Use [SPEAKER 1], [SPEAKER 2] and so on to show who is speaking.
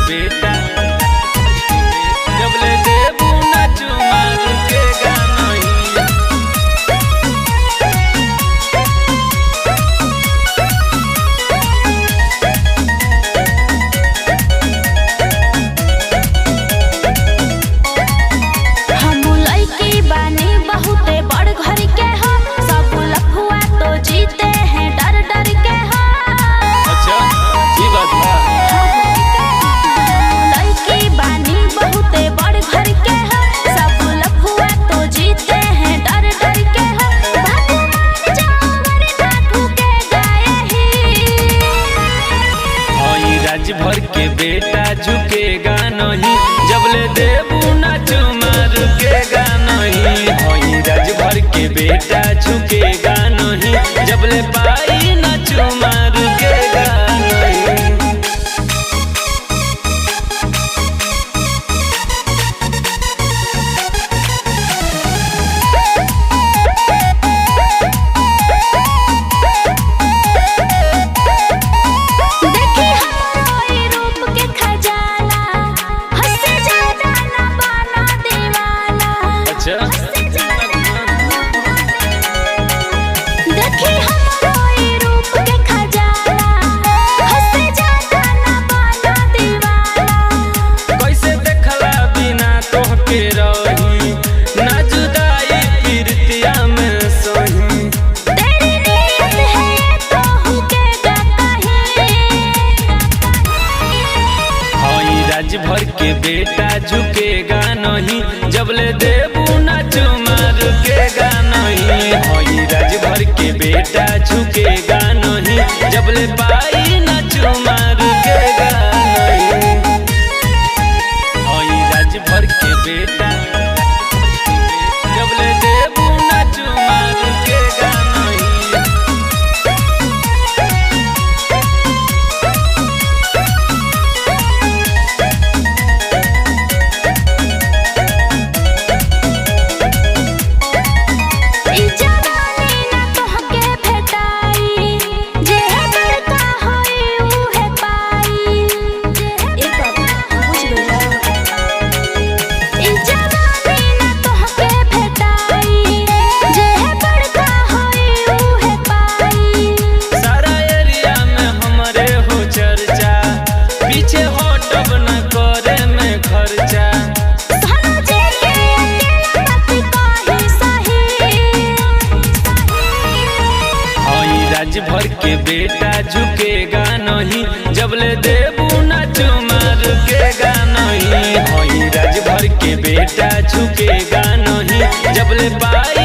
[SPEAKER 1] बेटा जबले देबू ना चुमा रुकेगा नहीं।
[SPEAKER 2] हम लइकी बानी बहुते बड़ घर के हो, सब लफुआ तो जीते हैं डर डर के हो।
[SPEAKER 1] अच्छा ई बात बा।
[SPEAKER 2] लइकी बानी बहुते बड़ घर के हो, सब लफुआ तो जीते हैं डर डर के हो। बाबू मान जाओ वरना ठुके गए ही।
[SPEAKER 1] हई राज भर के बेटा झुकेगा नहीं, जबले देबू ना चुमा रुकेगा नहीं। हई राज भर के बेटा झुकेगा नहीं, जबले पाई ना चुमा रुकेगा नहीं।
[SPEAKER 2] देखी हमरो ई रूप के खजाना, हद से ज्यादा ना बना दीवाना।
[SPEAKER 1] अच्छा
[SPEAKER 2] देखी हमरो ई रूप के खजाना, हद से ज्यादा ना बना दीवाना।
[SPEAKER 1] कैसे देखला बिना तोहके रही, ना जुदाई प्रीतिया में सही।
[SPEAKER 2] तेरी नीयत है ये तो हुकेगा कहीं।
[SPEAKER 1] हई राज भर के बेटा झुकेगा नहीं, जबले देबू ना चुमा रुकेगा नहीं। हई राज भर के बेटा झुकेगा नहीं, जबले पाई ना चुमा रुकेगा नहीं। हई राज भर के बेटा जबले देबू ना चुमा रुकेगा नहीं।
[SPEAKER 2] ई जवानी ना तोहके भेटाई, जेहे बड़का होई उहे पाई। ए बाबू बुझ गइला। ई जवानी ना तोहके भेटाई, जेहे बड़का होई उहे पाई।
[SPEAKER 1] सारा एरिया में हमरे हो चर्चा, पीछे हटब न करे में खर्चा।
[SPEAKER 2] सारा जे के अकेला बात कही सही।
[SPEAKER 1] हई राज भर के बेटा झुकेगा नहीं, जबले देबू ना चुमा रुकेगा नहीं। हई राज भर के बेटा झुकेगा नहीं, जबले पाई